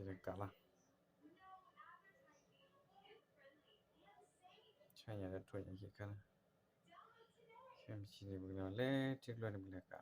ကးလီၤ, ဆါယၤလၢထိၣ်ညါခံခါလီၤ, ခဲမုၢ်ဆ့ၣ်န့ၣ် ပကလဲၤလဲၤထံကျိန့ၣ် ပကလဲၤကး အံ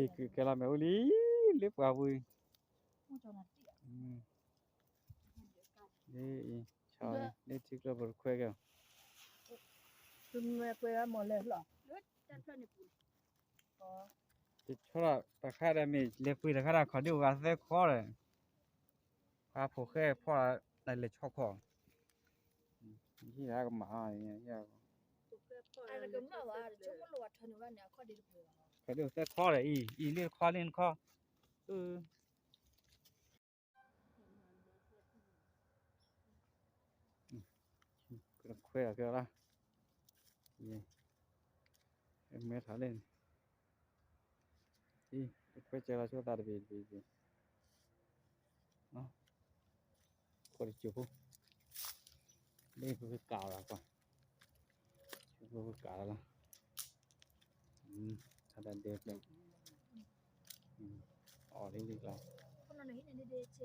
ၤ ကကဲလီၤမဲာ်အိၣ်လံ, လၢပှၤဝံၤ, လၢအံၤ, လၢထံကျိပတခွဲက့ၤ, တဆီတခါဒီးမ့ၢ်လဲၤပှ့ၤတခါဒီး ခီဒုၣ်အိၣ်ဂၤသၢခီဒီး, ပှၤဖိၣ်ဃဲဖီၣ်ဒီးလဲၤဆီခီ, ဟံၣ်ကမၣ်, ခီဒုၣ်သၢခီဒီး အံၤ အံၤလၢတခီလၢနခီ, ခွဲးအီၤကဲလီၤ, မဲထီၣ်လံ, အံၤ ခွဲးကဲလီၤဆိသးတဘ့ၣ်တဘ့ၣ်တဘ့ၣ်, ခိးတစူၤဖိ, လၢပကကးလီၤကွၢ်, ပကကးလီၤလီၤ, ထါတၢ်ဒဲဖျၢၣ်, အီၣ်လံလံလီၤ. အံၤ ပကဆီ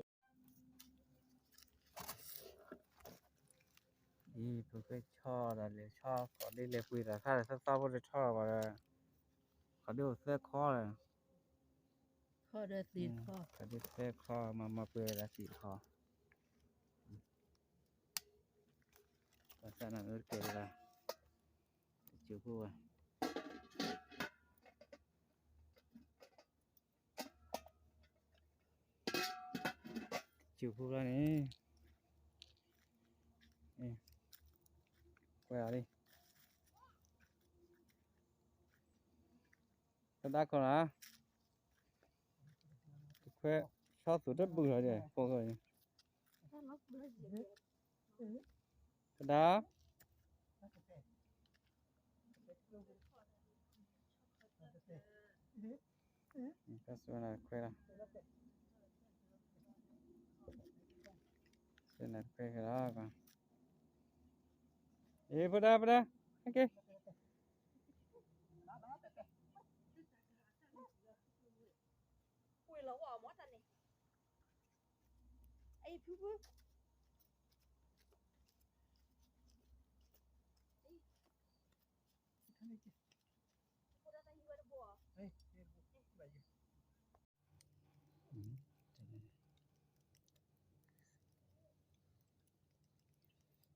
ဒီးလဲၤဆီ ကိးဒ်လဲၤပှ့ၤတၢ်ခါဒီး သၢသီဖိတဆီဘၣ်ဒီး, ခီဒုၣ်သၢခီဒီး, ခီဒုၣ်သၢခီ မၤမၤပှဲၤဝဲဒၣ်သံၣ်တခီ, ဘၣ်ဆၣ်နၤအၢတကဲလၢၤဘၣ်, တစူၤဖိဝဲ စူၤဖိလီၤန့ၣ်, ကွဲးအီၤလံ, တဒါခိၣ်နၤ, တခွဲးဆီသူၣ်တဘုလီၤဒဲး, ဖိၣ်ဃဲ, တဒါ တၢ်စူၤနၤခွဲးလီၤ, စူၤနၤခွဲးလီၤ, အ့ ဖိဒါ ဖိဒါ ဟဲက့ၤ, ပှ့ၤလီၤဝဲအီၤမ့ၢ်တၢ်န့ၣ်, အံၤဖုဖု အံၤ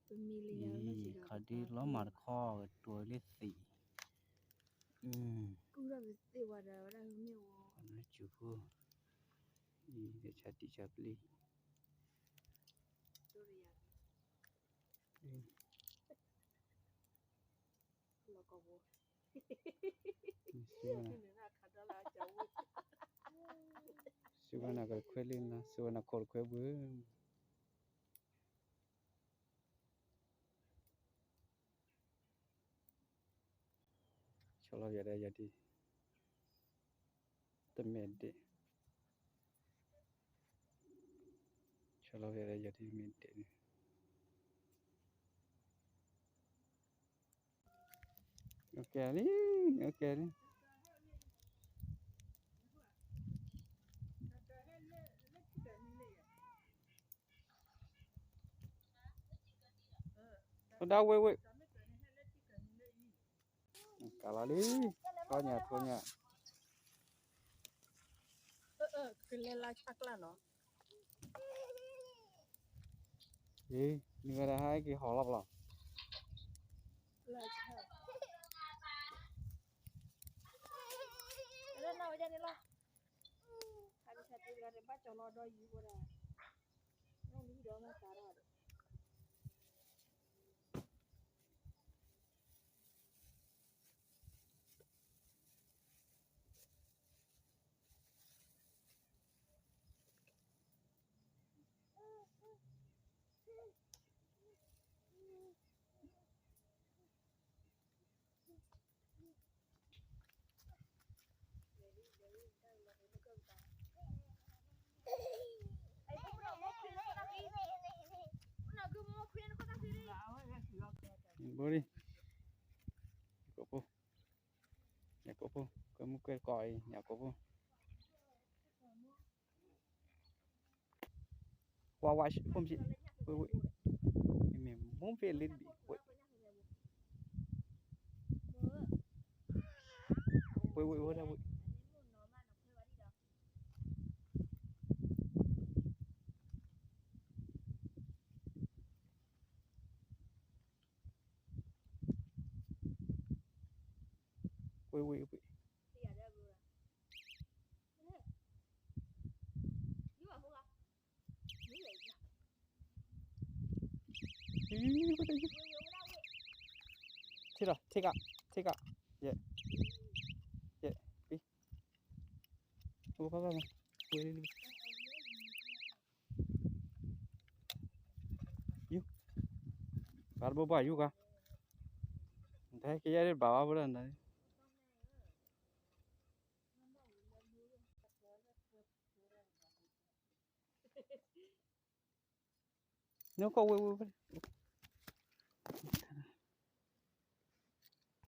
ခီဒုလီၤမၤတခီ ကတိၤလၢသံၣ်, ကူၣ်ထီၣ်ပသ့ၣ်ဝဲဒီးဝဲဒၣ်မ့ၢ်ဝဲ, စူၤဖိ, အံၤ ဆါတံၢ်ဆါပျံၤ, စူၤဝဲနၤကခွဲးလံနၤ, စူၤဝဲနၤခိၣ်တခွဲးဘၣ်. ဆီလီၤယၤဒီးယၤဒ် တမ့ၢ်ဒ့ၣ်, ဆီလီၤယၤဒီးယၤဒ်တမ့ၢ်ဒ့ၣ်န့ၣ်, အိၣ်ကဲလံ, အိၣ်ကဲလံ. ဖိဒါဝ့ၢ်ဝ့ၢ်, ကးလီၤလံ, ထိၣ်ညၣ်ထိၣ်ညၣ်, ကလဲၤလၢဆါကျါနီၤ, အံၤ နံၤဝဲဒၣ်ဟဲက့ၤဟီၣ်လီၤပလီၢ်, လၢဆါ, လၢနၤဝဲဒၣ်န့ၣ်လီၤ, ဟးကဆါတဂၤန့ၣ် ဘၣ်ကၠီၤလီၤဒီးယံၤဝဲဒၣ်, နီၢ်လံဒီးမၤသးဒီး အံၤ ဘိလံ, ယကိာ်ဖိ, ယကိာ်ဖိ, ကွဲမုၢ်ကွဲကိးအံၤ ယကိာ်ဖိ, ဝါဝါ ဖိမ့ၢ်, ဝ့ၢ်ဝ့ၢ်, မ့ၢ်မိၢ်ဖဲလ့တဘ့ၣ်, ဝ့ၢ်ဝ့ၢ်ဝဲဒၣ်ဝ့ၢ် ဝ့ၢ်ဝ့ၢ်ဝ့ၢ်, ထံၣ်လီၤ ထံၣ်ကး ထံၣ်ကး, ယဲၢ်, ယဲၢ်, ပံ, အိၣ်ဖၣ်ဖၣ်, ဝ့ၢ်လံ, ယူၤ, ဘၣ်တဘိဘၣ်ယူၤကါ, တဟဲက့ၤယဲၢ်ဒ်ဘၣ်ဘၣ်ဖိလၢနၤ, နကီၢ်ဝ့ၢ်ဝ့ၢ်, နကီၢ်ဝ့ၢ်ဝ့ၢ်,